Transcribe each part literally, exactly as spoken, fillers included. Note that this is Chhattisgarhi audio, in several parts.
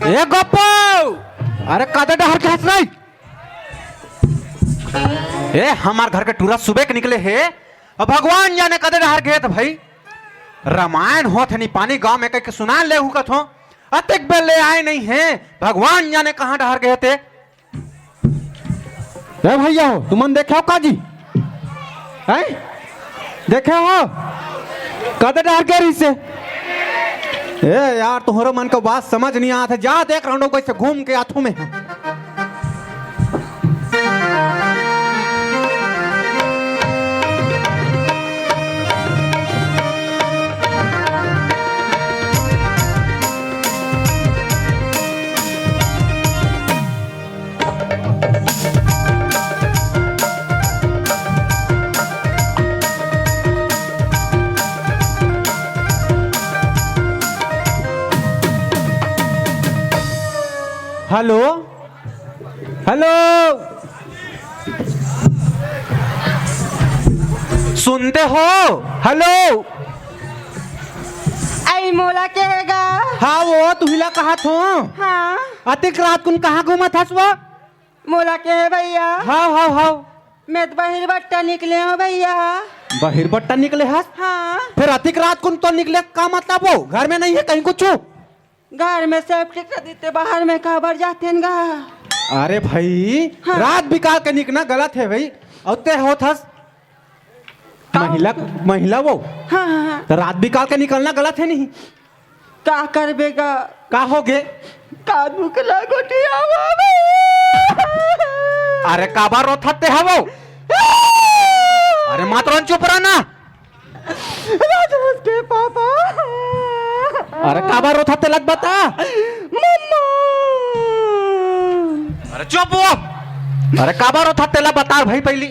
ए गोपू, अरे कदे डहर के हस रे? ए, हमार घर के टूरा सुबह के निकले हे, अब भगवान जाने कदे डहर गे हे त भाई। रामायण होत हे नी पानी गांव में कहिके सुना ले हूं कथों, अतेक बेर ले आए नहीं हे, भगवान जाने कहां डहर गे हे ते। ए भैया हो, तुमन देखे हो काजी? हैं? देखे हो? कदे डहर गे रहिसे? ए यार, तुहरो मन को बात समझ नहीं आत हे। जा देख रंडो कैसे घूम के आथू में। हेलो, हेलो, सुनते हो? हेलो। आई मोला के हे गा? हाँ, वो तुहिला कहाथों। हाँ। अतिक रात कुन कहाँ घूमत हस वो? मोला के हे भैया? हाव, हाव, हाव। मैं तो बहिर बट्टा निकले हूँ भैया। बहिर बट्टा निकले हस? हाँ। फिर अतिक रात कुन तो निकले, का मतलब वो? घर में नहीं है कहीं कुछ? घर में सब ठीक कर देते, बाहर में काबर जाते हैं गा? अरे भाई, हाँ। रात बिकाल के निकलना गलत है भाई। अउ ते होत हस का? महिला, महिला वो। हाँ, हाँ, हाँ। तो रात बिकाल के निकलना गलत है नहीं? का करबे गा? का हो गे? का दुख ला गोठियावा बे? अरे काबर रोथत ते हवो? अरे मातरन चुप रह ना। राजहंस के पापा। अरे काबर रोथत ते लग बता। मम्मा। अरे चुप हो। अरे काबर रोथत ते ला बता भाई पहली।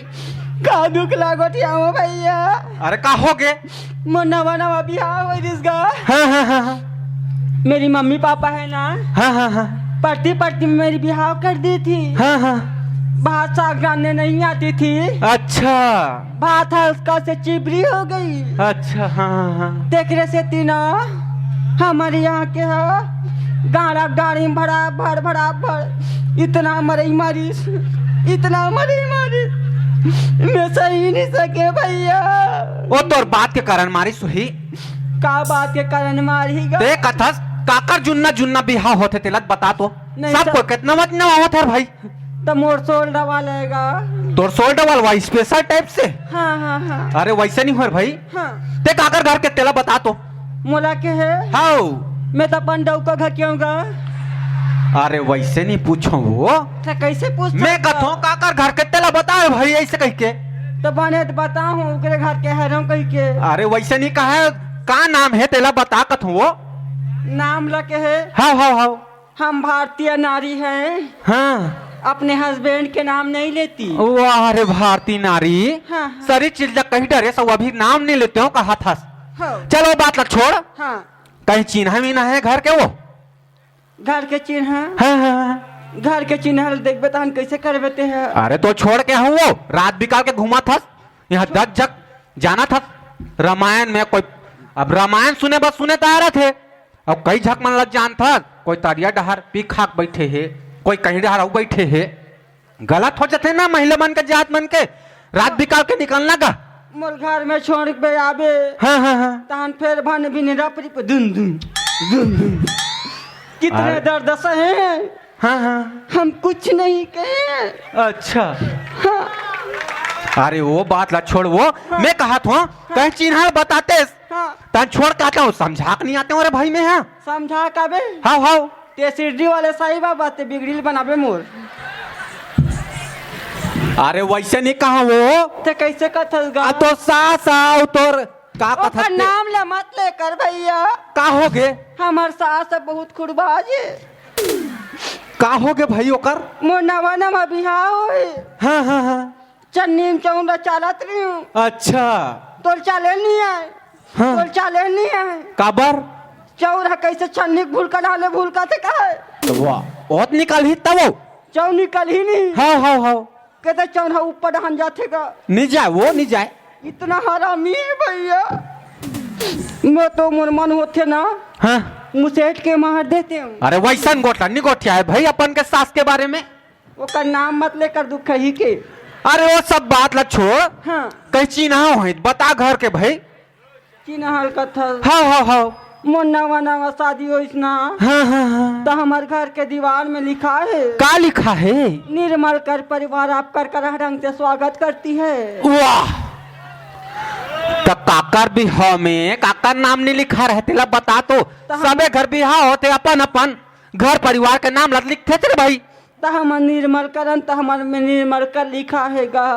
का दुख ला गोठियावा भैया? अरे का हो गे? मोर नवा नवा बिहाव होय रिस गा। हाँ, हाँ, हाँ, हाँ। मेरी मम्मी पापा है ना, हाँ, हाँ, हाँ। पढ़ती पढ़ती में मेरी बिहाव कर दी थी। हाँ, हाँ। भात साग रांधने नहीं आती थी। अच्छा। भात हल्का से चिबरी हो गई। अच्छा, हाँ, हाँ, हाँ। तेकरे से तीना हमारे यहाँ के हा गाड़ा गाड़ी में भड़ा भड़ भड़ा भड़ इतना मरई मारिस, इतना मरई मारिस, मैं सही नहीं सके भैया। ओ तोर बात के कारण मारिस होही। का बात के कारण मारही गा? ते कथस काकर जुन्ना जुन्ना बिहाव होथे तेला बता तो। नहीं सब सर। कोई कितना मत नवा होत हर भाई। त मोर सोल डबल हे गा। तोर सोल डबल वा स्पेशल टाइप से? हाँ, हाँ, हाँ। अरे वैसे नहीं होर भाई। हाँ। ते काकर घर के तेला बता तो। मोला के हे? हाउ। मैं तो अपन डौका घर के हूँ गा। अरे वैसे नहीं पूछो वो। त कैसे पूछ मैं सकता? कथों काकर घर के तेला बता भाई ऐसे कह के। तो बने तो बताहूँ ओकरे घर के हरम कह के। अरे वैसे नहीं कहा, का नाम है तेला बता कथों वो। नाम ला के हे? How, how, how. हम भारतीय नारी हैं। हाँ। अपने हस्बैंड के नाम नहीं लेती। वाह रे भारतीय नारी। हाँ, हाँ। सरी चीज ला कहीं डरे सब अभी नाम नहीं लेते हो कहा था। हाँ। चलो बात ला छोड़। हाँ। कहीं चिन्हा मीना है घर के वो? घर के चिन्हा? हाँ, हाँ, हाँ। घर के चिन्हा ला देखबे तहन कैसे करबे ते है? अरे तो छोड़ के हूँ वो, रात बिकाल के घूमा था, यहाँ दस जग जाना था रामायण में कोई, अब रामायण सुने बस सुने तो आ रहे थे, अब कई झक मन लग जान था, कोई तरिया डहर पी खाक बैठे है, कोई कहीं डहर अउ बैठे है, गलत हो जाथे ना महिला मन के जात मन के। रात बिकाल के निकलना का। मोर घर में छोड़ के आबे। हाँ, हाँ, हाँ। तहन फेर भन बिन रपरी पे धुन धुन, धुन धुन। कितने अरे। दर्द सहे हैं। हाँ, हाँ। हम कुछ नहीं कहे। अच्छा। हाँ। अरे वो बात ला छोड़ वो। हाँ। मैं कहा था, हाँ। कहीं चिन्हा बताते। हाँ। तहन छोड़ के आता हूँ, समझा के नहीं आते हो रे भाई मैं, हाँ। समझा का बे? हाँ, हाँ। ते शिरडी वाले साईं बाबा ते बिगड़ील बनाबे मोर। अरे वैसे नहीं कहा वो। ते कैसे कथस गा? आ तो सास आओ तोर का ओकर कथस ते? नाम ले मत लेकर भैया। का हो गे? हमार सास बहुत खुड़बाज है। का हो गे भाई ओकर? मोर नवा नवा बिहाव होए। हाँ, हाँ, हाँ। चन्नी में चौंरा चालत रही हूँ। अच्छा। तोर चाले नहीं आए। हाँ। तोर चाले नहीं आए। काबर? चौर ह कैसे छन्नी के भूलका डाले भूलका से कहे। वाह, ओत निकल ही तब। चौ निकल ही नहीं। हाँ, हाँ, हाँ। कहते चौर ह ऊपर डहन जाथे का। नहीं जाए, वो नहीं जाए। इतना हरामी है भैया। मैं तो मोर मन होथे ना। हाँ। मुसेट के मार देते हूँ। अरे वैसन गोठला नहीं गोठिया है भाई, अपन के सास के बारे में। ओकर नाम मत लेकर दुख ही के। अरे वो सब बात ला छोड़। हाँ। कहीं चिन्हा हो बता घर के भाई। चिन्हल कथस। हाँ, हाँ, हाँ। मोर नवा नवा शादी होइस ना। हाँ, हाँ, हाँ। तो हमार घर के दीवार में लिखा है। का लिखा है? निर्मल कर परिवार आपका करह ढंग से स्वागत करती है। वाह। तो काकर बिहाव में काकर नाम नहीं लिखा रहे, तेला बता तो। तो हम सबे घर बिहाव होथे, अपन अपन घर परिवार के नाम ला लिखथे रे भाई। त हमर निर्मल करन, त हमर में निर्मल कर लिखा है गा।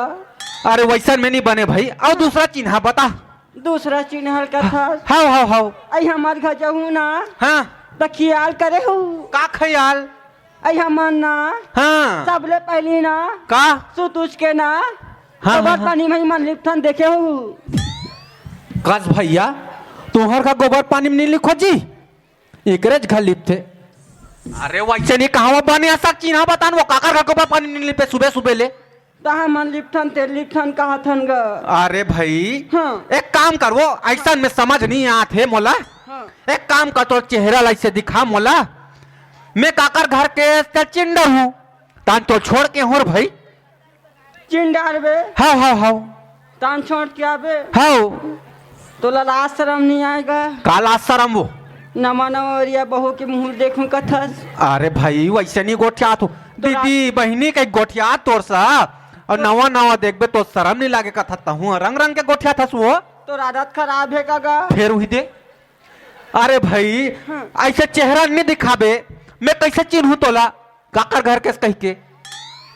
अरे वैसन में नहीं बने भाई, और दूसरा चिन्हा बता। दूसरा चिन्हल कथा। हाँ, हाँ, हाँ। आई हमार घर जहू ना। हाँ। त खियाल करे हो। का खियाल? आई हमन ना। हाँ। सबले पहली ना। का? सुत उठ के ना। हाँ, गोबर हाँ, हाँ। पानी में ही मन लिपथन देखे हो। कस भैया, तुम्हार का गोबर पानी में नहीं लिखो जी? एकरेच घर लिपथे। अरे वैसे नहीं कहावा बने असा चिन्हा बतान, वो काकर घर गोबर पानी नहीं लिपे सुबह सुबह ले। त हमन लिपथन ते लिपथन कहथन ग। अरे भाई, हाँ। एक काम कर, वो ऐसा में समझ नहीं आत हे मोला। हाँ। एक काम कर, तोर चेहरा ला ऐसे दिखा मोला। मैं काकर घर के ते चिंडर हूँ, तान तो छोड़ के हो रे भाई। चिन डारबे। हाव, हाव, हाव। तान छोड़ के आबे। हाव। तोला लाज शरम नहीं आएगा। का लाज शरम वो? नवा नवा ओरिया बहू के मुंह देखूं कथस। अरे भाई, वैसे नहीं गोठियात हो। तो दीदी, बहिनी के गोठियात तोर सा। और नवा नवा देखबे तो शरम नहीं लागे कथा तहूं रंग रंग के गोठियात हस वो। तोर आदत खराब है का गा? फेर वही दे। अरे भाई, हाँ। ऐसे चेहरा नहीं दिखाबे, मैं कैसे चिन्हूं तोला? काकर घर के कह के।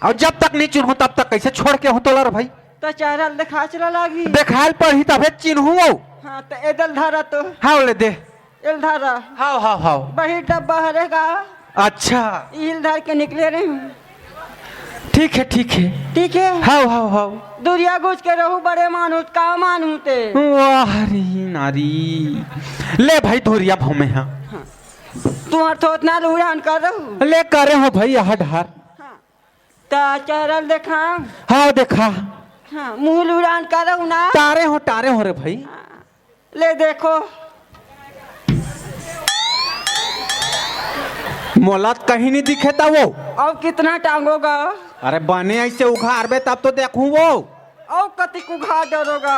और जब तक नहीं चिन्हूं, तब तक कैसे छोड़ के हूं तोला रे भाई? तो चेहरा दिखा चला लागी। देखाल पड़ही तभे चिन्हूं वो। हाँ, तो एदल धारा तो। हाँ, ले दे। एल धारा। हाव, हाव, हाव। बही डब्बा हरे गा। अच्छा। इल धर के निकले रहे हूँ। ठीक है, ठीक है। ठीक है। हाव, हाव, हाव। दुरिया गुज के रहू बड़े मानुस, का मानू ते? वाह रे नारी। ले भाई, धुरिया भौमे हा। हाँ। तुहर थोथना लुड़ान कर रहू। ले करे हो भाई, यह ढार। हाँ। ता चेहरा देखा। हाँ, देखा। हाँ, मुंह लुड़ान कर रहू ना। टारे हो, टारे हो रे भाई। हाँ। ले देखो। मोला त कहीं नहीं दिखे ता वो। और कितना टांगोगा? अरे बने ऐसे उघारबे तब तो देखूं वो। और कतिक उघार डरोगा?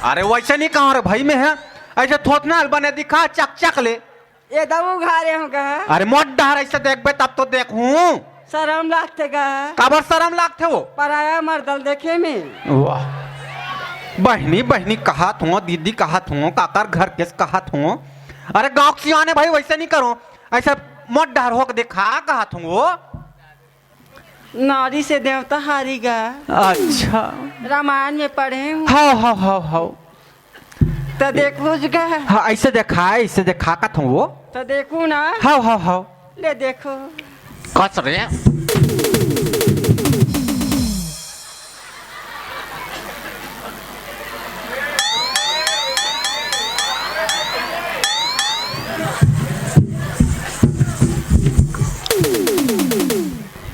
अरे वैसे नहीं कहा रे भाई, मैं है ऐसे थोथना बने दिखा चक चक ले। ये दऊ उघारे हो गा। अरे मोट डहर ऐसे देखबे तब तो देखूं। शरम लागथे गा। काबर शरम लागथे वो? पराया मर्दल देखे में। वाह। बहिनी, बहिनी कहत हो, दीदी कहत हो, काकर घर केस कहत हो। अरे गांव के सियाने भाई वैसे नहीं करो। ऐसे मोट डहर होके देखा कहत हो वो। नारी से देवता हारी गा। अच्छा। रामायण में पढ़े हूँ। हाव, हाव, हाव, हाव। त देखो जगा। हाँ, ऐसे देखा, ऐसे देखा कथों वो। त देखो ना। हाव, हाव, हाव। ले देखो। कस रे।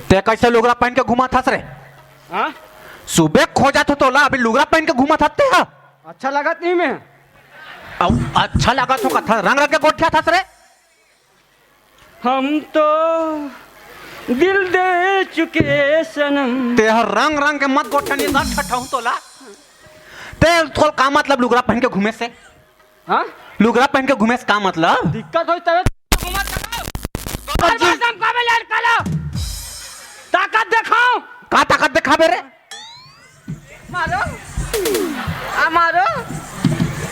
ते कैसे लुगरा पहन के घुमा थस रे? हाँ? सुबह खोजा थो तोला, अभी लुगरा पहन के घुमा थस ते हा? अच्छा लगत नहीं मैं। अब अच्छा लगा तो कथा रंग रंग के गोठिया थस रे। हम तो दिल दे चुके सनम। ते हर रंग रंग के मत गोठिया नहीं, ना ठठाऊं तोला। ते तोल का मतलब लुगरा पहन के घूमे से? हाँ? लुगरा पहन के घूमे से का मतलब? दिक्कत होई तबे घूमत करो। और जी। मौसम का में लड़का लो। ताकत दिखाओ। का ताकत दिखाबे रे? मारो। आ मारो।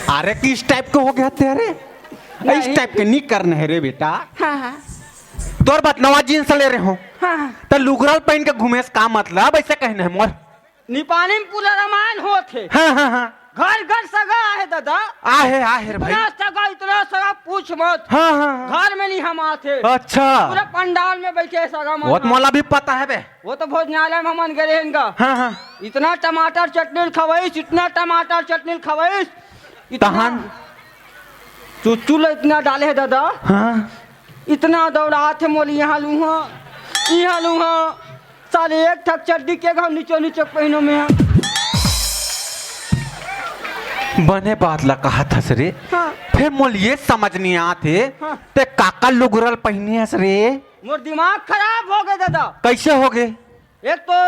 अरे किस टाइप के हो गया तेरे? इस नहीं। टाइप के नहीं करने है रे बेटा। हाँ, हाँ। तोर बात नवा जींस ले रहे हो। हाँ, हाँ। तो लुगरल पहन के घूमे से का मतलब? ऐसे कहने है मोर। निपानी में पूरा रामायण होत हे। हाँ, हाँ, हाँ। घर घर सगा आहे दादा। आहे, आहे रे भाई। इतना सगा, इतना सगा, पूछ मत। हाँ, हाँ, हाँ। घर में नहीं हम आथे। अच्छा। पूरा पंडाल में बैठे सगा मन वो तो हा। मोला भी पता है बे। वो तो भोजनालय में हमन गए रहेन गा। हाँ, हाँ। इतना टमाटर चटनी खवाइस, इतना टमाटर चटनी खवाइस, इतना तहन? चुचुल इतना डाले है दादा। हाँ। इतना दौड़ात हे मोली, यहाँ लूहा, यहाँ लूहा। साले एक ठक चड्डी के घाव नीचो नीचो पहिनो में हा। बने बात ला कहा थस रे। हाँ। फेर मोला ये समझ नइ आत हे, हाँ। ते काकर लुगरा ल पहिने हस रे? मोर दिमाग खराब हो गे दादा। कइसे हो गे? एक तो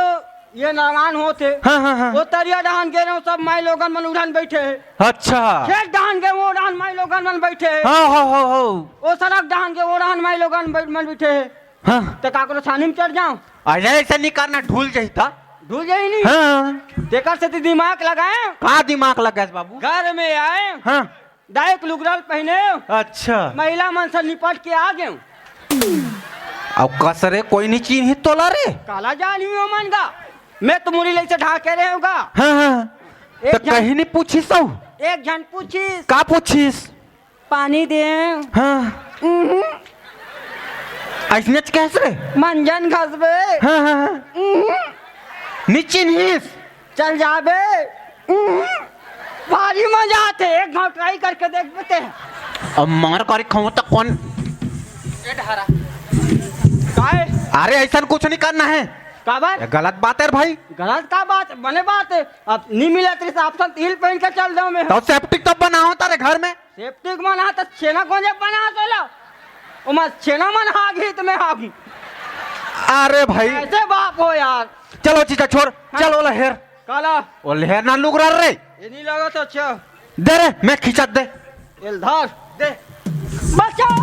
ये नरमान होत हे। हाँ, हाँ, हाँ। वो तरिया डहान गे रहेंव, सब माईलोगन मन उड़हन बइठे हे। अच्छा। खेत डहान गे, वो डहान माईलोगन मन बइठे हे। हाँ, हाँ, हाँ, हाँ। वो सड़क डहान गे, वो डहान माईलोगन बै-, मन बइठे हे। हाँ। त काकरो छानी म चढ़ जांव। अरे, अइसे नइ करना, ढुल जाही त। ढुल जाही नहीं? हाँ। तेकर सेती दिमाग लगाएंव। का दिमाग लगाएस बाबू? घर में आएंव। हाँ। दाई के लुगरा ल पहिनेंव। अच्छा। महिला मन से निपट के आ गेंव। अउ कस रे, कोई नइ चिन्ही तोला रे? काला जानही ओमन गा। मैं तो मुड़ी ल अइसे ढांके रहेंव गा। हाँ, हाँ। एक त झन कहीं नइ पूछिस हव? एक झन पूछिस। का पूछिस? पानी दे। हाँ। उहुं। अइसनेच कहेस रे? मंजन घसबे। हाँ, हाँ, हाँ। उहुं। नइ चिन्हिस? चल जाबे। उहुं। भारी मजा आथे, एक घांव try करके देखबे ते। अब मार करी खाऊं त कोन? ए ढारा। काय? अरे, अइसन कुछ नइ करना हे। काबर? ये गलत बात हे रे भाई। गलत का बात? बने बात हे। अब नइ मिलत रहिस त option त पहिन के चल देंव मैं। त safety त बनावत रहे घर में। Safety के मन हा त छेना कोन जग बना तोला? ओमा छेना मन हा गे त मैं हा गे। अरे भाई। अइसे बाप हो यार। चलो जीजा छोड़, हाँ। चल ओला हेर। काला? ओला हेर ना लुगरा रे। ये नइ लगत हे अच्छा। दे रे, मैं खींचत दे। एला धर। दे। बचाओ,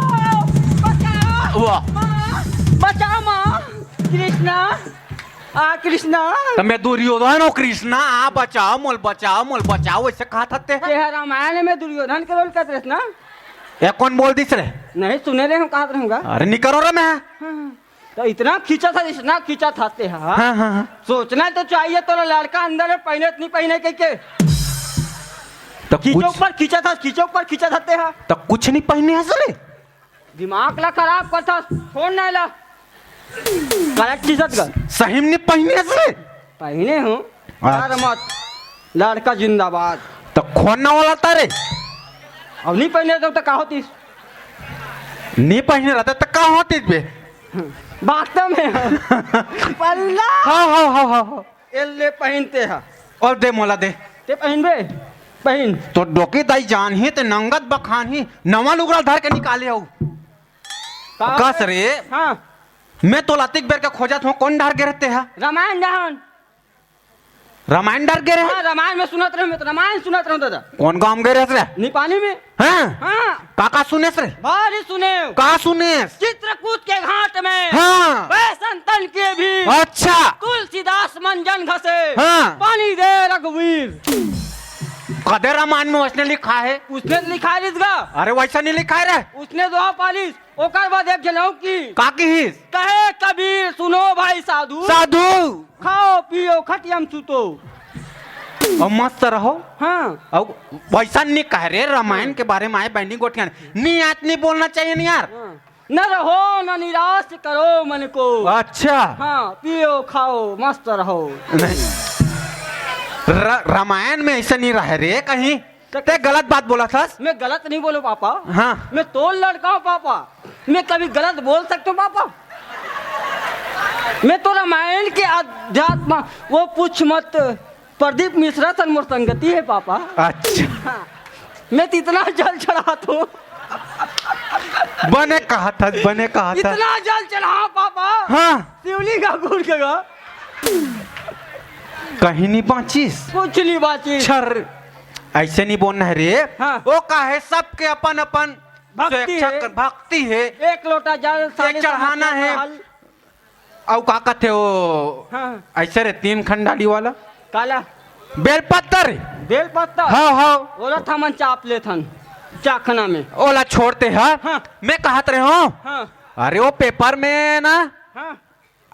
बचाओ। वाह। माँ, बचाओ माँ। कृष्णा, आ कृष्णा। त मैं दुर्योधन हंव कृष्णा, आ बचाओ, मोला बचाओ, मोला बचाओ, अइसे कहत हस ते। तेहा रामायण में दुर्योधन के role करत रहेस ना? ये कोन बोल दिस रे? नहीं सुने रहेंव, कहत रहेंव गा। अरे नइ करों रे मैं। हाँ। त इतना खींचत हस, इतना खींचत हस तेहा। हाँ, हाँ, हाँ। सोचना तो चाहिए तोला लड़का अंदर हे, पहिने त नइ पहिने कहिके। त खींचो कुछ ऊपर खींचत हस, खींचो ऊपर खींचत हस तेहा। त कुछ नइ पहिने हस रे? दिमाग ला खराब करथस, खोल ना एला। गलत चीज गा। सही में नइ पहिने हस रे? पहिने हंव। अच्छा। डर मत, लड़का जिंदाबाद। त खोल ना ओला त रे। अब नइ पहिने रहतेंव त का होतिस? नइ पहिने रहतेंव त का होतिस बे? बात में। पल्ला। हाँ, हाँ, हाँ, हाँ, हाँ। एला पहिन तेहा। अउ दे मोला दे। ते पहिनबे? पहिन। तोर डोकी दाई जानही ते नंगत बखानही, नवा लुगरा धर के निकाले हव। का कस रे? हाँ। मैं तोला अतिक बेर के खोजत हंव, कोन डहर गे रहे तेहा? रामायण डहर। रामायण डहर गे रहे? हाँ, रामायण में सुनत रहेंव, मैं तो रामायण सुनत रहेंव दादा। कोन गांव गे रहेस रे? निपानी में। हाँ? हाँ। का का सुनेस रे? भारी सुनेंव। का सुनेस? चित्रकूट के घाट में हाँ। वैसन तन के भी अच्छा। तुलसीदास मंजन घसे हाँ। पानी दे रघुवीर। कदे रामायण में वइसने लिखाय हे? वइसने लिखाय रिहिस गा। अरे वइसा नइ लिखाय रे। वइसने दोहा पालिस। ओकर बाद एक झन अउ किहिस। का किहिस? कहे कबीर सुनो भाई साधु। साधु। खाओ पियो खटिया म सूतो। अउ मस्त रहो। हाँ। अउ वइसा नइ कहे रे, रामायण के बारे में आय बहिनी गोठियान। नइ आत नइ बोलना चाहिए न यार। हाँ। न रहो न निराश करो मन को। अच्छा। हाँ, पियो खाओ मस्त रहो। नहीं। र-, रामायण में अइसा नइ रहय रे कहीं। त ते गलत बात बोलत हस। मैं गलत नइ बोलों पापा। हाँ। मैं तोर लड़का हंव पापा। मैं कभी गलत बोल सकथों पापा? मैं तो रामायण के अध्यात्म, वो पूछ मत, प्रदीप मिश्रा सन मोर संगति हे पापा। अच्छा। हाँ। मैं तो इतना जल चढ़ाथों। बने कहत हस, बने कहत हस। इतना जल चढ़ांव पापा। हाँ। शिवलिंग ला घूर के गा। कहीं नइ बांचिस। कुछ नइ बांचिस। छर, अइसे नइ बोलना हे रे। हाँ। वो का हे, सबके अपन अपन भक्ति स्वेच्छा हे। कर, भक्ति हे। एक लोटा जल, एक साढ़े चढ़ाना सात हे। हल। अउ का कथे वो? हाँ। अइसे रे, तीन खंडाली वाला। काला? बेलपत्तर। बेलपत्तर? हाँ, हाँ। ओला त हमन चाप लेथन, चाखना में। ओला छोड़ तेहा। हाँ। मैं कहत रहेंव। हाँ। अरे वो paper में ना। हाँ।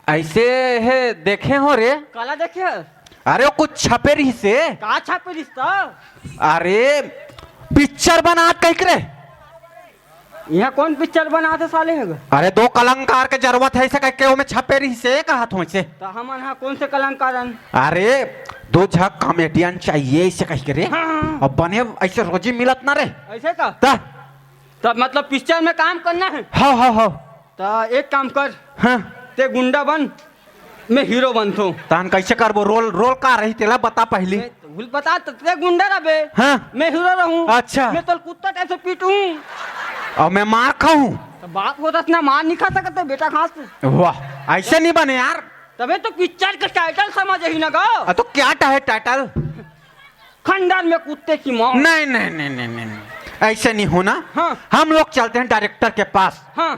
अइसे हे देखे हंव रे। काला देखे हस? अरे वो कुछ छपे रिहिस हे। का छपे रिहिस त? अरे picture बनात कहिके रे। इहाँ कोन picture बनात हे साले ह? अरे दो कलाकार के जरूरत हे अइसे कहिके ओमे छपे रिहिस हे कहत हंव अइसे। त हमन हा कोन से कलाकार हन? अरे दो झक comedian चाहिए अइसे कहिके रे। हाँ, हाँ, हाँ। अब बने अइसे रोजी मिलत ना रे। अइसे का? त? त मतलब picture में काम करना हे? हाँ, हाँ, हाँ। त एक काम कर। हाँ। ते गुंडा बन, मैं hero बनथों। तहन कइसे करबो? Role, role का रही तेला बता पहिली। मैं भूल बता, ततले गुंडा रबे। हाँ। मैं हीरो रहूं। अच्छा। मैं तोल कुत्ता टाइप से पीटूं। और मैं मार खाऊं। तो बाप को तो इतना मार नहीं खा सकते बेटा खास से। वाह, ऐसे नहीं बने यार। तबे तो पिक्चर के टाइटल समझ ही ना गो। आ, तो क्या टा-, है टाइटल? खंडर में कुत्ते की मौत। नहीं, नहीं, नहीं, नहीं, नहीं, नहीं। ऐसे नहीं होना। हाँ। हम लोग चलते हैं डायरेक्टर के पास। हाँ।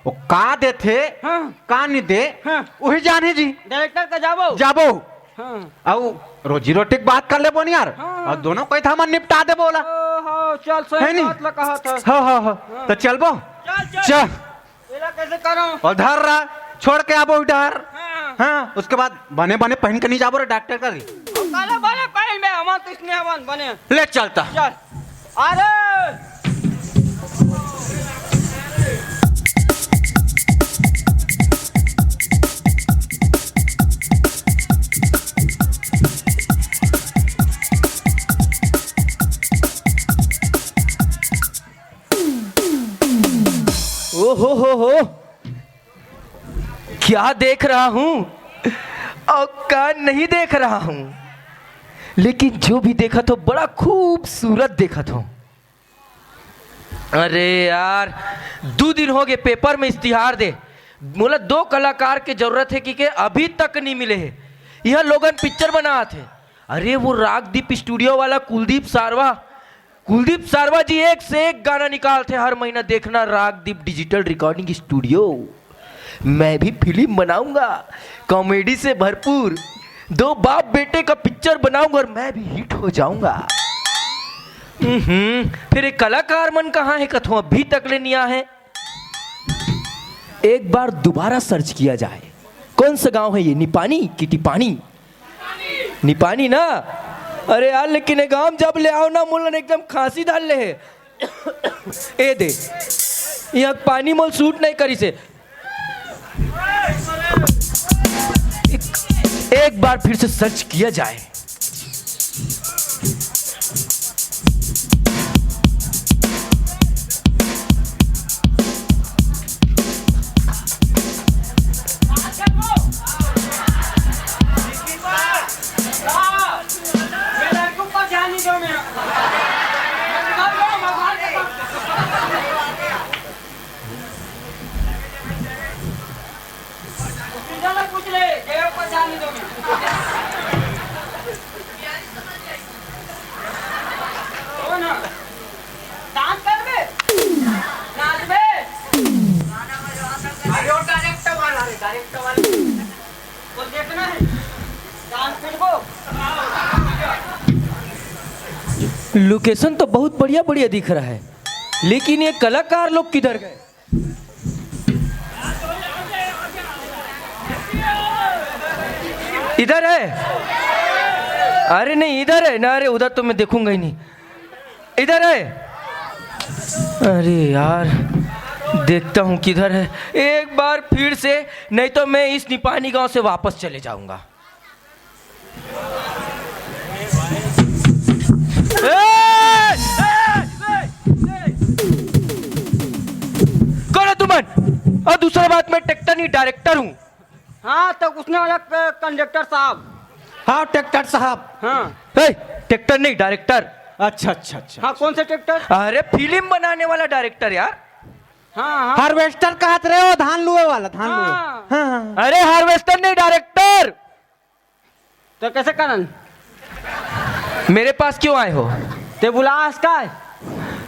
वो का देथे, हाँ। का नहीं दे, हाँ। वही जाने जी। डायरेक्टर का जाबो। जाबो। हाँ। अउ रोजी रोटी के बात कर लेबो न यार। हाँ। और दोनों कोई था मन निपटा देबो ओला। ओ, हाँ, चल, सही है नी? बात ला कहा था। हाँ, हाँ, हाँ। हाँ। तो चलबो। चल, चल। चल। एला कैसे करो? और धर रहा, छोड़ के आबो इधर। हाँ। हाँ, उसके बाद बने बने पहन के नहीं जाबो रे डॉक्टर का। काला बने पहन में, हमार तो इसने हमार बने। ले चलता। चल। अरे! ओ हो हो हो, क्या देख रहा हूँ और क्या नहीं देख रहा हूँ, लेकिन जो भी देखत हो बड़ा खूबसूरत देखत हो। अरे यार, दू दिन हो गए पेपर में इश्तिहार दे, मोला दो कलाकार के जरूरत है कि के अभी तक नहीं मिले है। यह लोगन पिक्चर बनात है। अरे वो रागदीप स्टूडियो वाला कुलदीप सारवा, कुलदीप सारवा जी एक से एक गाना निकालथे हर महीना। देखना रागदीप डिजिटल रिकॉर्डिंग स्टूडियो, मैं भी फिल्म बनाऊंगा, कॉमेडी से भरपूर, दो बाप बेटे का पिक्चर बनाऊंगा और मैं भी हिट हो जाऊंगा। हम्म, फिर ये कलाकार मन कहाँ है कथो, अभी तक ले नहीं आ है। एक बार दोबारा सर्च किया जाए, कौन सा गांव है ये, निपानी कि टिपानी? निपानी ना। अरे यार, लेकिन ये गांव जब ले आओ ना, मोला एकदम खांसी धर ले है। ए दे, यहाँ पानी मोल सूट नहीं करी से। एक, एक बार फिर से सर्च किया जाए। लोकेशन तो बहुत बढ़िया बढ़िया दिख रहा है, लेकिन ये कलाकार लोग किधर गए? इधर है? अरे नहीं, इधर है ना। अरे उधर तो मैं देखूंगा ही नहीं, इधर है। अरे यार, देखता हूँ किधर है एक बार फिर से, नहीं तो मैं इस निपानी गांव से वापस चले जाऊंगा। ए, ए, ए, ए। कौन है तुमन? और दूसरा बात, मैं ट्रैक्टर नहीं, डायरेक्टर हूँ। हाँ, तो उसने वाला क-, कंडक्टर साहब। हाँ, ट्रैक्टर साहब। हाँ। ए, ट्रैक्टर नहीं, डायरेक्टर। अच्छा, अच्छा, अच्छा। हाँ, कौन सा ट्रैक्टर? अरे, फिल्म बनाने वाला डायरेक्टर यार। हाँ, हाँ। हार्वेस्टर कहत रहे हो, धान लुए वाला, धान लुए। हाँ। हाँ, हाँ। अरे, हार्वेस्टर नहीं, डायरेक्टर। तो कैसे करन? मेरे पास क्यों आए हो? ते बुला आज का है?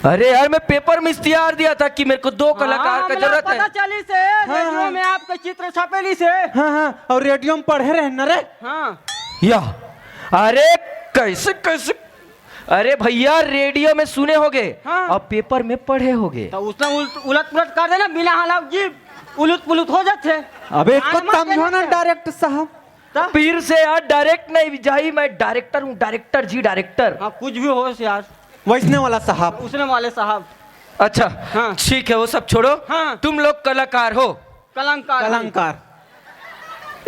अरे यार, मैं पेपर में इश्तिहार दिया था कि मेरे को दो कलाकार हाँ, का मतलब जरूरत है। पता चली से, हाँ, रेडियो हाँ। में आपका चित्र छपेली से। हाँ, हाँ, और रेडियो में पढ़े रहे न रे। हाँ। या, अरे कैसे, कैसे? अरे भैया, रेडियो में सुने होगे हाँ। और पेपर में पढ़े होगे। तो उसने उलट, उलट पुलट कर देना, बिना हलाव जी, उलट पुलट हो जाते। अबे, इसको कान मत समझो ना, देना। डायरेक्ट साहब। तब? पीर से यार, डायरेक्ट नहीं जाई, मैं डायरेक्टर हूँ, डायरेक्टर जी, डायरेक्टर। हाँ, कुछ भी हो यार। वैसने वाला साहब। उसने वाले साहब। अच्छा, हाँ। ठीक है, वो सब छोड़ो। हाँ। तुम लोग कलाकार हो। कलाकार। कलाकार।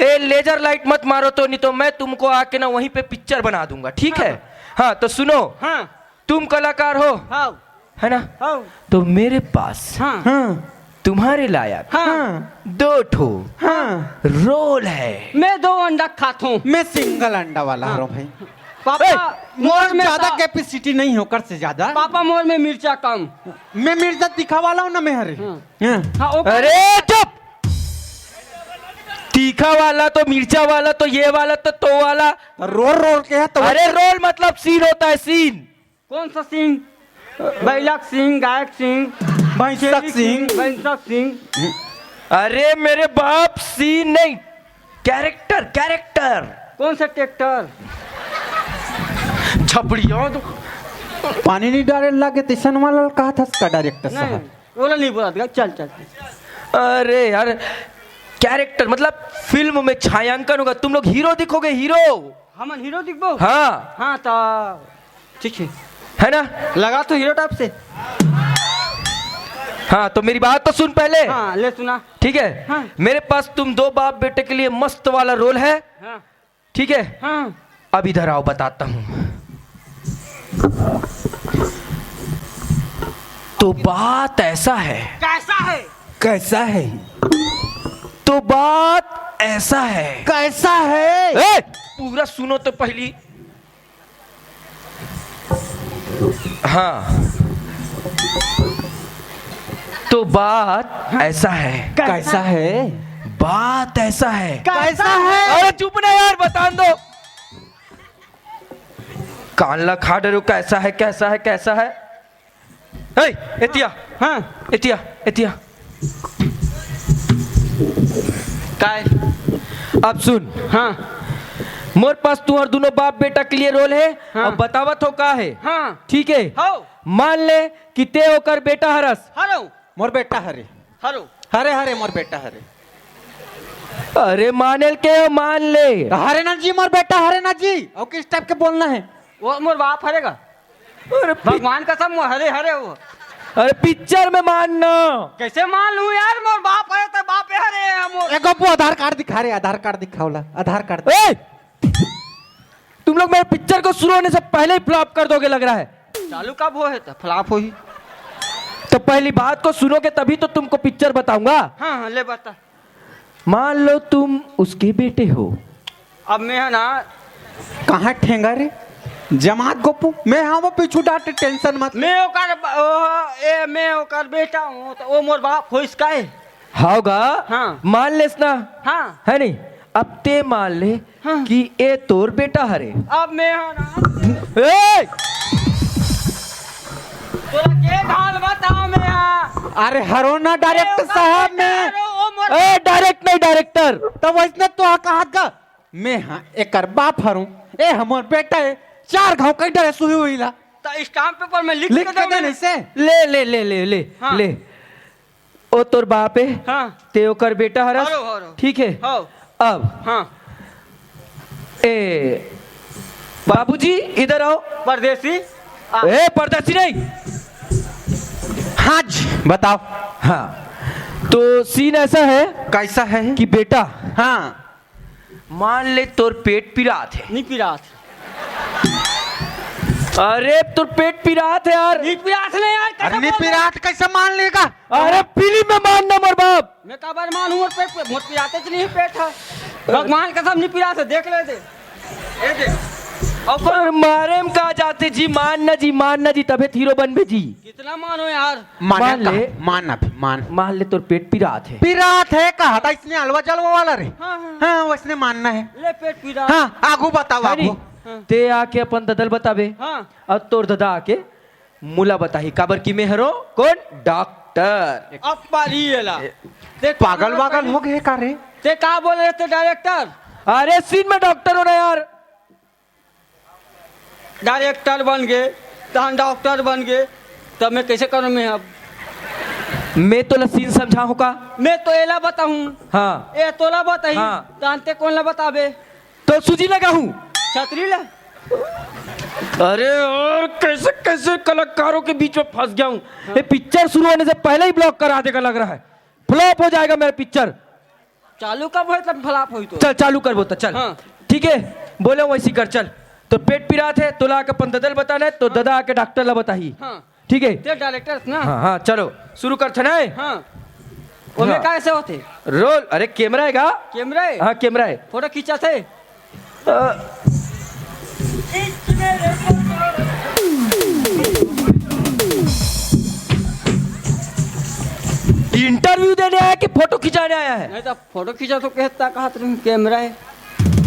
ए, लेजर लाइट मत मारो तो, नहीं तो मैं तुमको आके ना वहीं पे पिक्चर बना दूंगा, ठीक है? हाँ। हाँ, तो सुनो। हाँ। तुम कलाकार हो, हाँ। है ना? हाँ। तो मेरे पास हाँ। हाँ। तुम्हारे लायक हाँ। दो ठो हाँ। रोल है। मैं दो अंडा खाथूं। मैं सिंगल अंडा वाला हाँ। हूँ भाई। पापा, ए, मोर में ज्यादा सा- कैपेसिटी नहीं है ओकर से ज्यादा। पापा, मोर में मिर्चा कम। मैं मिर्चा तीखा वाला हूँ ना, मैं हरे। हाँ। हाँ। हाँ, ओकर अरे चुप! तीखा वाला तो, मिर्चा वाला तो, ये वाला तो, तो वाला। रोल, रोल के है तो। अरे रोल मतलब सीन होता है, सीन। कौन सा सिंह? बैलक सिंह, गायक सिंह, भैंसक सिंह। भैंसक सिंह। अरे मेरे बाप, सीन नहीं, कैरेक्टर, कैरेक्टर। कौन सा ट्रैक्टर? छपड़िया तो। पानी नहीं डाले लागे, तैसन वाला कहा था इसका डायरेक्टर नहीं, साहब। वो वाला नहीं बोला था। चल, चल, चल। अरे यार, कैरेक्टर मतलब फिल्म में छायांकन होगा, तुम लोग हीरो दिखोगे, हीरो। हमन हीरो दिखबो? हाँ। हाँ, तो ठीक है। है ना? लगा तो हीरो टाइप से। हाँ, तो मेरी बात तो सुन पहले। हाँ, ले सुना। ठीक है? हाँ। मेरे पास तुम दो बाप बेटे के लिए मस्त वाला रोल है। हाँ। ठीक है? हाँ। अब इधर आओ, बताता हूँ। तो बात ऐसा है। कैसा है? कैसा है? तो बात ऐसा है। कैसा है? ए, पूरा सुनो तो पहली। हाँ। तो बात ऐसा है। कैसा है? बात ऐसा है। कैसा है? अरे चुप ना यार, बतान दो। कान ला खा डरो, कैसा है, कैसा है, कैसा है? ए, एतिया। हाँ। एतिया, एतिया। काय? अब सुन। हाँ। मोर पास तुहर दोनों बाप बेटा के लिए रोल है। हाँ। अब बतावत हो का है? हाँ। ठीक है? हो। मान ले कि ते ओकर बेटा हरस। हरो। मोर बेटा हरे। हरो। हरे, हरे, मोर बेटा हरे। अरे मानेल के हो, मान ले। तो हरे ना जी, मोर बेटा हरे ना जी। और किस टाइप के बोलना है? वो मोर बाप हरे का। अरे पि- भगवान कसम, वो हरे, हरे वो। अरे पिक्चर में मान ना। कैसे मान लूं यार, मोर बाप हरे तो बाप हरे है मोर। ए गोपू, आधार कार्ड दिखा रे, आधार कार्ड दिखावला, आधार कार्ड। ए! तुम लोग मेरे पिक्चर को शुरू होने से पहले ही फ्लॉप कर दोगे लग रहा है। चालू कब हो है तो फ्लॉप हो ही। तो पहली बात को सुनोगे तभी तो तुमको पिक्चर बताऊंगा। हाँ, हाँ, ले बता। मान लो तुम उसके बेटे हो। अब मैं है ना। कहाँ ठेंगा रे? जमात गोपू, मैं हाँ वो पीछू डांटे, टेंशन मत। मैं ओकर ब-, ओ, ए, मैं ओकर बेटा हूँ, तो वो मोर बाप हो इसका है। हाव गा? हाँ। मान लेस ना। हाँ। है नहीं? अब ते मान ले हाँ। कि ए तोर बेटा हरे। अब मैं हाँ ना। ए! तोला के ढाल बताओ मैं हाँ। अरे हरो ना डायरेक्टर ए, साहब, मैं। अरे, ओ मोर ए, डायरेक्ट नहीं, डायरेक्टर। तब वैसने तो कहा गा, मैं हाँ एकर बाप हरूँ, ए हमर बेटा है, चार घाव कई डरे सुई हुई ला। तो स्टाम्प पेपर में लिख लिख के के दो दे मैंने। नहीं से। ले, ले, ले, ले, ले, हाँ। ले। ओ तोर बाप है, हाँ। ते ओकर बेटा हरस। हरो, हरो। ठीक है? हाँ। अब हाँ। ए, बाबूजी, इधर आओ। परदेसी। आ- ए, परदेसी नहीं। हाँ जी, बताओ। हाँ, तो सीन ऐसा है कैसा है? कि बेटा, हाँ। मान ले तोर पेट पिरात है। नहीं पिरात। अरे, तोर पेट पिरात है यार। नहीं पिरात नहीं यार, कैसे अरे, नहीं बोल रहे? पिरात कैसे मान लेगा? अरे, फिल्म में मान ना मोर बाप। मैं काबर मान हूँ, मोर पेट पे, मोर पिराते च नहीं पेट है। भगवान कसम नहीं पिरात है, देख ले दे। ए दे। और पर मारे में का जाते जी, मान ना जी, मान ना जी, तबे हीरो बनबे जी। कितना मानो यार। मान मान का? ले। मान अभी, मान। मान ले तोर पेट पिरात है। पिरात है कहा था इसने अलवा जलवा वाला रे। हाँ, हाँ। हाँ, वैसने मानना है। ले पेट पिरात। हाँ, आगू बताओ, है आगू। नहीं? हाँ। ते आके अपन ददल बताबे। हाँ। और तोर ददा आके मुला बताही, काबर कि मैं हरो कौन? डॉक्टर। अब पारी एला। ए, ते पागल वागल हो गए का रे? ते का बोले थे डायरेक्टर? अरे सीन में डॉक्टर हो ना यार। डायरेक्टर बन गए, तहन डॉक्टर बन गए, तब मैं कैसे करूँ मैं अब? मैं तोला सीन समझाहूँ का? मैं तो एला बताहूँ। हाँ। ए तोला बताही, हाँ। तहन ते कौन ला बताबे? तो सूजी लगाहूँ। छतरी ला। अरे यार, कैसे कैसे कलाकारों के बीच में फंस गया हूँ। हाँ। ये पिक्चर शुरू होने से पहले ही ब्लॉक करा देगा लग रहा है। फ्लॉप हो जाएगा मेरा पिक्चर। चालू कब होय तब फ्लॉप होई तो। चल, चालू कर बोलता, चल। हाँ। ठीक है, बोले वैसी कर, चल। तो पेट पिरात है, तोला आके अपन ददल बताना है, तो हाँ। ददा आके डॉक्टर ला बताही। हाँ। ठीक है? ते डायरेक्टर ना? हाँ, हाँ, चलो, शुरू कर छनाए। हाँ। ओमे हाँ। कैसे होते? रोल, अरे कैमरा है का? कैमरा है? हाँ, कैमरा है। फोटो खींचा थे? अ, इंटरव्यू देने आया कि फोटो खिंचाने आया है? नहीं तो फोटो खींचा तो कहता, कहा तुम कैमरा है।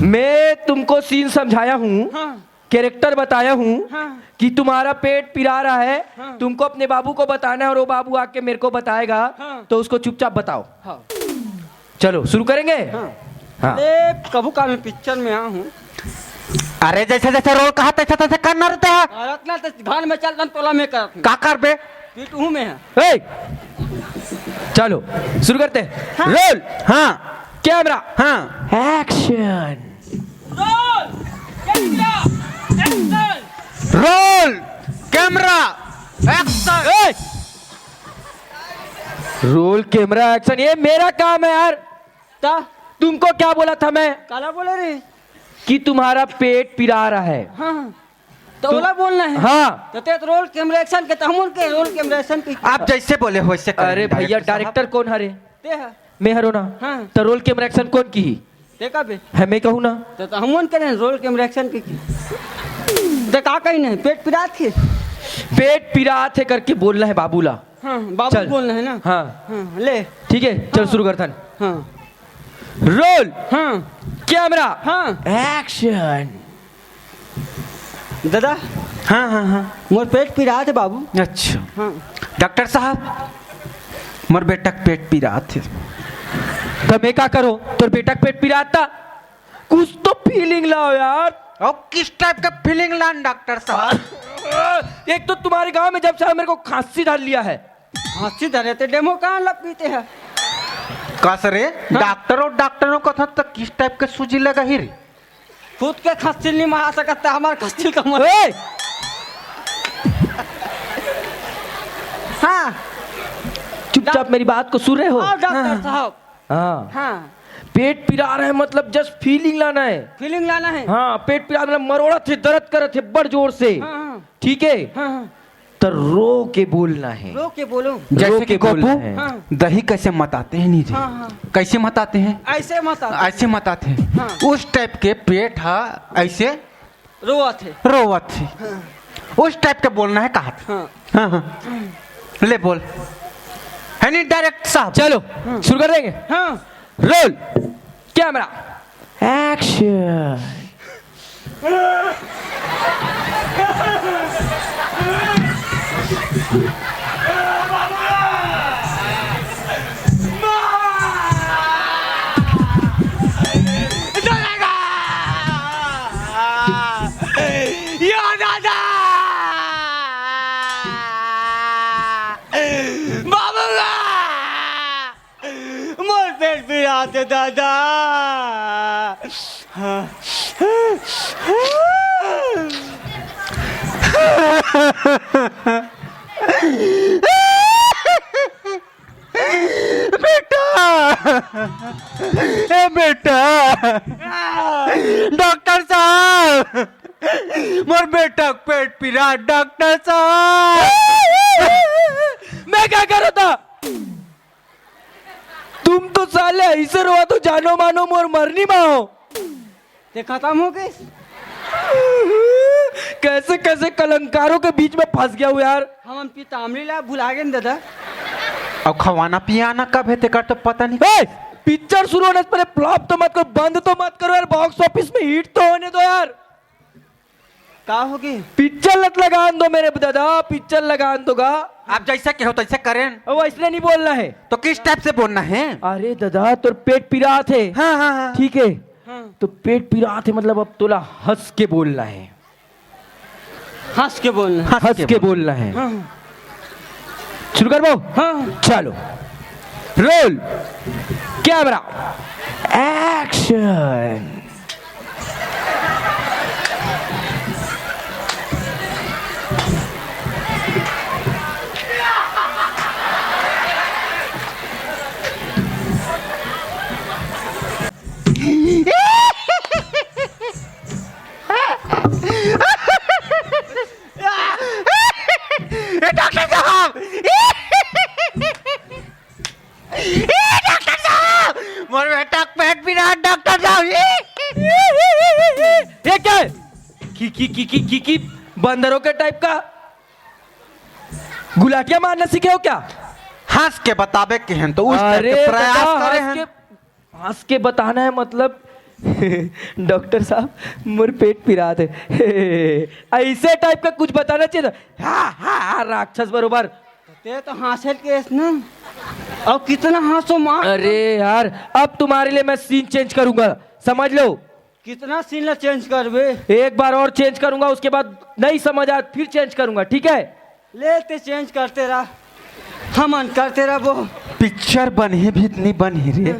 मैं तुमको सीन समझाया हूँ, हाँ। कैरेक्टर बताया हूँ हाँ। कि तुम्हारा पेट पिरा रहा है, हाँ। तुमको अपने बाबू को बताना है और वो बाबू आके मेरे को बताएगा, हाँ। तो उसको चुपचाप बताओ। हाँ। चलो शुरू करेंगे। हाँ। हाँ। ए, कभू का मैं पिक्चर में आ हूँ। अरे जैसे जैसे रोल कहा तैसे तैसे करना रहता है। अरे इतना तो घर में चल, तोला में कर। का कर बे? पीट हूँ मैं। ए, चलो शुरू करते हैं। हाँ। रोल। हाँ। कैमरा। हाँ। Action. Roll. Camera. Action. Roll. Camera. Action. ए! रोल, कैमरा, एक्शन, ये मेरा काम है यार। ता? तुमको क्या बोला था मैं? काला बोला रे? कि तुम्हारा पेट पिरा रहा है। हाँ। तो ओला बोलना है। हाँ। तो ते तो रोल कैमरा एक्शन के, तो हमन के रोल कैमरा एक्शन के। आप जैसे बोले हो वैसे करेंगे, अरे भैया, डायरेक्टर साहब। डायरेक्टर कौन हरे? ते है। मैं हरो ना। हाँ। तो रोल कैमरा एक्शन कौन की? ते का बे? है, मैं कहूँ ना। तो, तो हमन करे रोल कैमरा एक्शन के की। ते का कही नहीं, पेट पिरात के। पेट पिरात है करके बोलना है बाबूला। हाँ, बाबू चल। बोलना है ना। हाँ। हाँ, ले। ठीक है, चल हाँ। शुरू करथन। हाँ। रोल। हाँ। कैमरा। हाँ। एक्शन। दादा। हाँ, हाँ, हाँ। मोर पेट पिरात है बाबू। अच्छा। हाँ। डॉक्टर साहब, मोर बेटा के पेट पिरात है। तो मैं का करो? तोर बेटा के पेट पिरात था? कुछ तो फीलिंग लाओ यार। और किस टाइप का फीलिंग लान डॉक्टर साहब? एक तो तुम्हारे गांव में जब से आया मेरे को खांसी धर लिया है। खांसी धरे ते डेमो कहाँ लग पीते हैं? का सर रे? हाँ। डॉक्टर और डॉक्टरों को था तो किस टाइप का सूजी लगा ही रे? खुद के खांसी नहीं महा सकता, हमारे खांसी का मर। ए! हाँ। चुपचाप डॉक- मेरी बात को सुन रहे हो? हाँ, डॉक्टर हाँ। साहब। हाँ। हाँ। पेट पिरा रहा है, मतलब जस्ट फीलिंग लाना है। फीलिंग लाना है। हाँ, पेट पिरा, मतलब मरोड़त हे, दर्द करत हे बड़ जोर से। हाँ, हाँ। ठीक है? हाँ, हाँ। तो रो के बोलना है। रो के बोलो। जैसे रो कि के गोपू, बोलना है। हाँ। दही कैसे मताते हैं नी जी? हाँ, हाँ। कैसे मताते हैं? ऐसे मताते हैं। ऐसे मताते हैं। हाँ। उस टाइप के पेट हा ऐसे रोवत हे। रोवत हे। हाँ। उस टाइप के बोलना है, कहा था। हाँ। हाँ, हाँ। ले बोल। है नहीं डायरेक्ट साहब? चलो, हाँ। शुरू कर देंगे। हाँ। रोल। कैमरा। एक्शन। यो दादा! बाबूआ! मोर पेट पिरात हे दादा। बेटा, ए बेटा, डॉक्टर साहब, मोर बेटा के पेट पिरात, डॉक्टर साहब। मैं क्या कर रहा था? तुम तो साले ऐसे रोवा तो जानो मानो मोर मरनी मा हो। ते खत्म हो गए। कैसे कैसे कलंकारों के बीच में फंस गया हूँ यार। हम पीताम्बरी ला भुला गए न दादा। अब खवाना पियाना कब है तेकर तो पता नहीं। ए, पिक्चर शुरू होने से पहले फ्लॉप तो मत करो, बंद तो मत करो यार, बॉक्स ऑफिस में हिट तो होने दो यार। का हो गए? पिक्चर लत लगान दो मेरे दादा, पिक्चर लगान दो गा। आप जैसा कहो तैसे करें। ओ, वैसने नहीं बोलना है। तो किस टाइप से बोलना है? अरे दादा, तोर पेट पिरात हे। हाँ, हाँ, हाँ। ठीक है। हाँ। तो पेट पिरात हे, मतलब अब तोला हंस के बोलना है। हंस के बोलना है। हंस के बोलना है। हाँ। शुरू करबो? हाँ। चलो। रोल। कैमरा। एक्शन। ए डॉक्टर साहब, ए डॉक्टर साहब, मोर बेटा के पेट पिरात डॉक्टर साहब। ये क्या है? खिड़की की की की की की बंदरों के टाइप का गुलाटिया मारना सीखे हो क्या? हंस के बताबे के हैं तो उस टाइप अरे के प्रयास दादा, करे हंस हैं। के हंस के बताना है मतलब डॉक्टर साहब, मोर पेट पिरात है। ऐसे टाइप का कुछ बताना चाहिए था। हाँ हाँ हाँ, राक्षस बरोबर। ते तो हाँसे केस ना। और कितना हाँसो माँ। अरे यार, अब तुम्हारे लिए मैं सीन चेंज करूंगा, समझ लो। कितना सीन ला चेंज करबे? एक बार और चेंज करूंगा, उसके बाद नहीं समझ आया फिर चेंज करूंगा, ठीक है? ले ते चेंज करते रहा, हमन करते रहा वो। पिक्चर बनही भी नहीं बनही रे।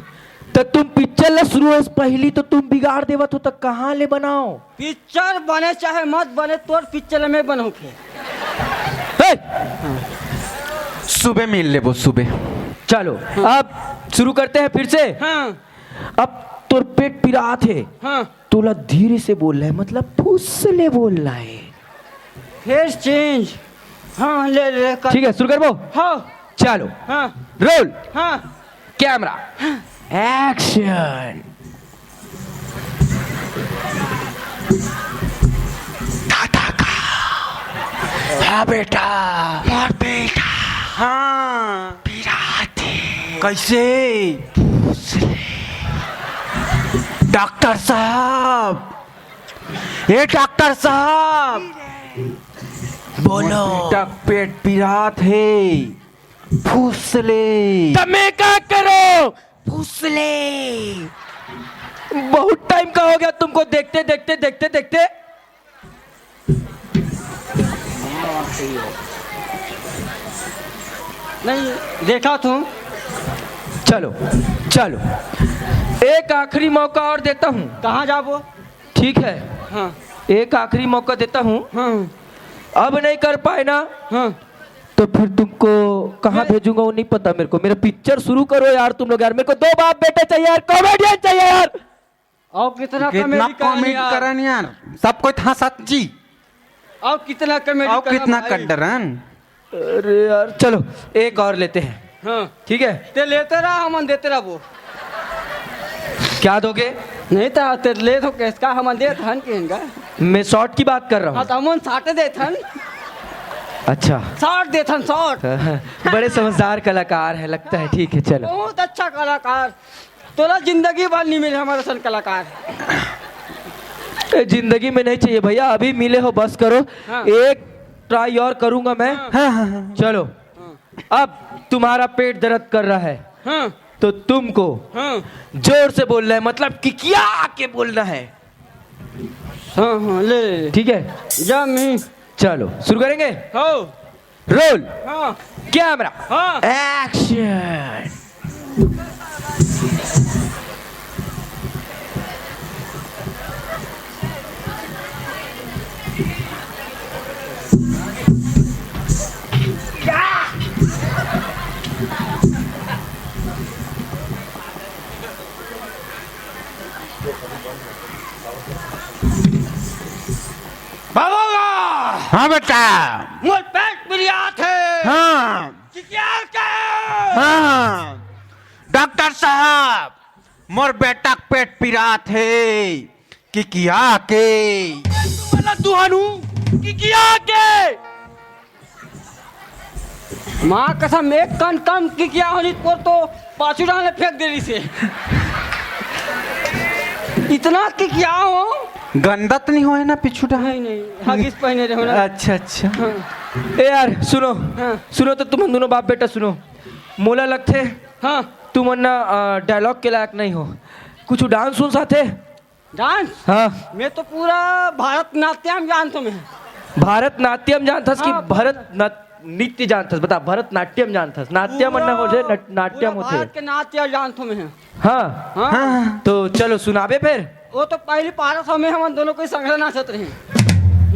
तो तुम पिक्चर ला शुरू होए से पहली तो तुम बिगाड़ देवत हो, तो कहाँ ले बनाओ? पिक्चर बने चाहे मत बने, तोर पिक्चर में बनहूँ फिर। हे! सुबह मिल लेबो सुबह। चलो, अब शुरू करते हैं फिर से। हाँ। अब तोर पेट पिरात है, हाँ। तोला धीरे से बोलना है, मतलब फुस ले बोलना है। फिर चेंज। हाँ, ले ले कर। ठीक है, शुरू करबो। हाँ। चलो, हाँ। रोल, हाँ। Camera, action. दादा का। हाँ बेटा। मोर बेटा। हाँ। पिरात है। कैसे? डॉक्टर साहब, ए डॉक्टर साहब, बोलो। बेटा पेट पिरात है। फुस ले। तो मैं का करो? फुस ले। बहुत टाइम का हो गया तुमको देखते देखते देखते देखते। नहीं, देखा तू। चलो, चलो, एक आखिरी मौका और देता हूँ। कहाँ जाबो? ठीक है, हाँ। एक आखिरी मौका देता हूँ। हाँ। अब नहीं कर पाए ना, हाँ। तो फिर तुमको कहाँ भेजूंगा वो नहीं पता मेरे को। मेरा पिक्चर शुरू करो यार तुम लोग यार, मेरे को दो बाप बेटे चाहिए यार, कॉमेडियन चाहिए यार। और कितना कितना कॉमेडी करन कॉमेडी यार। करन यार। सब कोई था सच्ची। और कितना कॉमेडी और करन कितना भाई। कर डरन। अरे यार, चलो एक और लेते हैं, हाँ। ठीक है? ते लेते रहा, हमन देते रहा वो। क्या दोगे? नहीं तो ते ले तो कैस का हमन देत हन के इनका। मैं शॉर्ट की बात कर रहा हाँ, हूँ। तो हमन साटे देत हन। अच्छा, शॉर्ट देत हन, शॉर्ट। बड़े समझदार कलाकार है लगता है। ठीक है, चलो। बहुत अच्छा कलाकार। तोला जिंदगी भर नहीं मिले हमारे सन कलाकार। ए, जिंदगी में नहीं चाहिए भैया, अभी मिले हो, बस करो। हाँ। एक ट्राई और करूंगा मैं। हाँ। हाँ हाँ हाँ। चलो, अब तुम्हारा पेट दर्द कर रहा है, हाँ। तो तुमको हाँ। जोर से बोलना है, मतलब किकिया के बोलना है। हाँ हाँ, ले ले। ठीक है, जा मैं। चलो शुरू करेंगे। हो। रोल, हाँ। कैमरा, हाँ। एक्शन। बाबूगा, हाँ बेटा। मोर पेट पिरियात है। हाँ। किकिया के? हाँ। डॉक्टर साहब, मोर बेटा के पेट पिरात है। किकिया के। वाला दुहानू, किकिया के? माँ कसम, एक कन कम किकिया होनी तोर तो पाछू डाले फेंक दे रही से। इतना किकिया हो। गंदा तो नहीं होए ना पीछू डाल? नहीं नहीं, हगिस पहने रहो ना। अच्छा अच्छा। हाँ। ए यार सुनो, हाँ। सुनो तो तुम दोनों बाप बेटा सुनो, मोला लगथे हाँ। तुम ना डायलॉग के लायक नहीं हो। कुछ डांस उन्स आथे? डांस? हाँ। मैं तो पूरा भरतनाट्यम जानता हूँ मैं। भरतनाट्यम जानथस कि हाँ, भरत नृत्य जानथस? बता, भरतनाट्यम जानथस? नाट्यम पूरा- अन्ना होथे, नट- नाट्यम पूरा होथे। भारत के नाट्य जानता हूँ मैं। हाँ। हाँ। हाँ। तो चलो सुनाबे फिर। वो तो पहली पारस में हम दोनों कोई संग्रह नाचत रहे।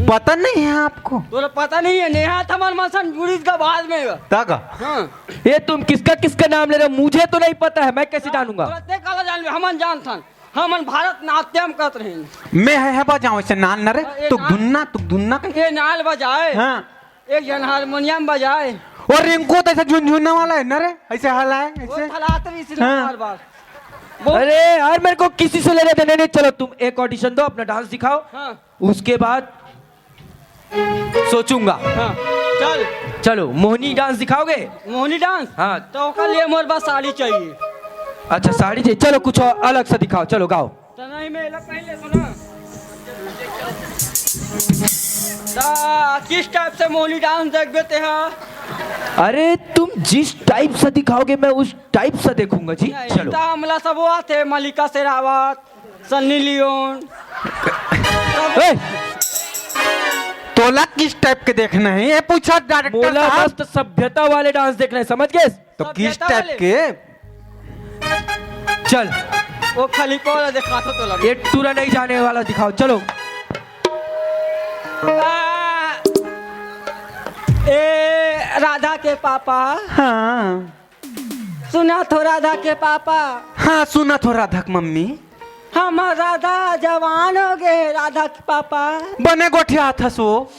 पता नहीं है आपको? तोला पता नहीं है, नेहा थमन मसन जुड़ीस का बाद में। तगा। हाँ। ये तुम किसका किसका नाम ले रहे हो? मुझे तो नहीं पता है, मैं कैसे जानूंगा? तोला ते काला जानबे, हमन जानथन। हमन भरतनाट्यम करत रहे। मैं है, है बजाओ ऐसे नाल न रे। हाँ, ये तू नाल। दुन्ना, तू दुन्ना कहीं। ये नाल बजाए। हाँ। एक जन हारमोनियम बजाए। और रिंकू तो ऐसे झुनझुना वाला है ना रे, ऐसे हलाए वो ऐसे। फलाते रही इसने हाँ। बार बार। बहुत- अरे यार, मेरे को किसी से लेना देना नहीं। चलो तुम एक ऑडिशन दो, अपना डांस दिखाओ, हाँ। उसके बाद सोचूंगा। हाँ, चल। चलो, मोहनी डांस दिखाओगे? मोहनी डांस? हाँ। तो ओकर लिए मोर बस साड़ी चाहिए। अच्छा, साड़ी चाहिए। चलो, कुछ और अलग सा दिखाओ। चलो, गाओ। तो नहीं, मैं एला पहन ले सुना। ता, किस टाइप से मोहनी डांस देखबे ते हा? अरे, तुम जिस टाइप सा दिखाओगे, मैं उस टाइप सा देखूंगा जी। चलो। ता हमला सब वो आते, मलिका शेरावत, सन्नी लियोन। ए, तोला किस टाइप के देखना है, ये पूछा डायरेक्टर मोला साहब। मस्त सभ्यता वाले डांस देखना है, समझ गए? तो किस सभ्यता टाइप वाले। के? चल। वो खाली को वाला दिखा तो तोला। ये टूरा नहीं जाने वाला दिखाओ, चलो। आ, ए राधा के पापा, हाँ। सुना थो राधा के पापा। हाँ, सुना थो राधा के मम्मी। हम राधा जवान हो गए, राधा के पापा। बने गोठिया थस वो।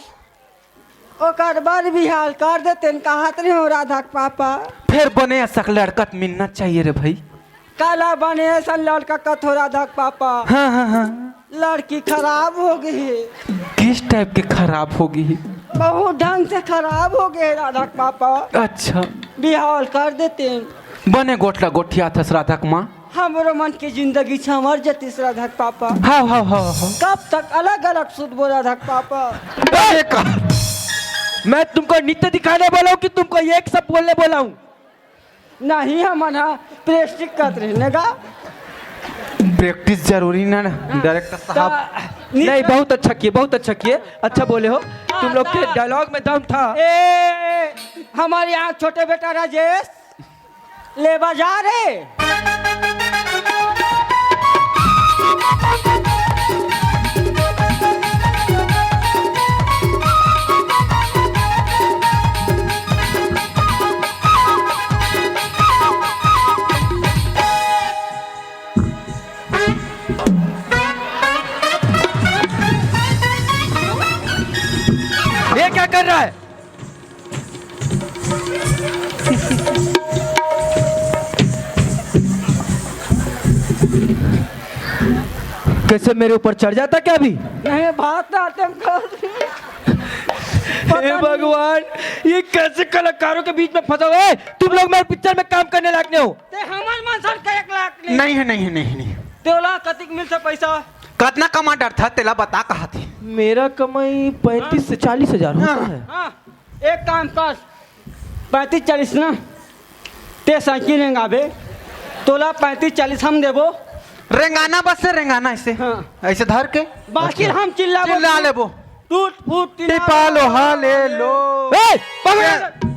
ओकर बर बिहाव कर देते न, कहत रहे हो राधा के पापा। फिर बने ऐसा लड़का त मिलना चाहिए रे भाई। काला बने ऐसा लड़का कथो राधा के पापा। हाँ, हाँ, हाँ। लड़की खराब हो गई है। किस टाइप के खराब होगी? बहुत ढंग से खराब हो गए राधा के पापा। अच्छा। बिहाव कर देते। बने गोठला गोठिया थस राधा के माँ। हमरो मन की जिंदगी संवर जतीस राधा के पापा। हाँ, हाँ, हाँ, हाँ। कब तक अलग अलग सुतबो राधा के पापा। अरे का? मैं तुमको नृत्य दिखाने बोला हूँ कि तुमको एक सब बोलने बोला हूँ? नहीं, हमन हा प्रेस्टिक करत रहने का। प्रैक्टिस जरूरी ना, ना डायरेक्टर साहब। ता- नहीं, बहुत अच्छा किए, बहुत अच्छा किए, अच्छा बोले हो। तुम लोग के डायलॉग में दम था। ए, हमारे यहाँ छोटे बेटा राजेश, ले बाजार है। ये क्या कर रहा है? कैसे मेरे ऊपर चढ़ जाता क्या अभी? नहीं, बात आते हम कर। हे भगवान, ये कैसे कलाकारों के बीच में फंसा हुआ है? तुम लोग मेरे पिक्चर में काम करने लायक नहीं हो। ते हमार मन सर का एक लाख नहीं। नहीं है, नहीं है, नहीं, नहीं। तोला कतिक मिलता पैसा? कितना कमा डर था, तेला बता कहा थी। मेरा कमाई पैंतीस से चालीस हजार होता है। हाँ, एक काम कर, पैंतीस चालीस ना, ते साइकिल रेंगाबे, तोला पैंतीस चालीस हम देबो। रेंगाना बस से रेंगाना ऐसे। हाँ। ऐसे धर के। बाकी हम चिल्ला चिल्ला लेबो। टूट फूट टीना टिपा लो, हा ले लो। ए, पकड़।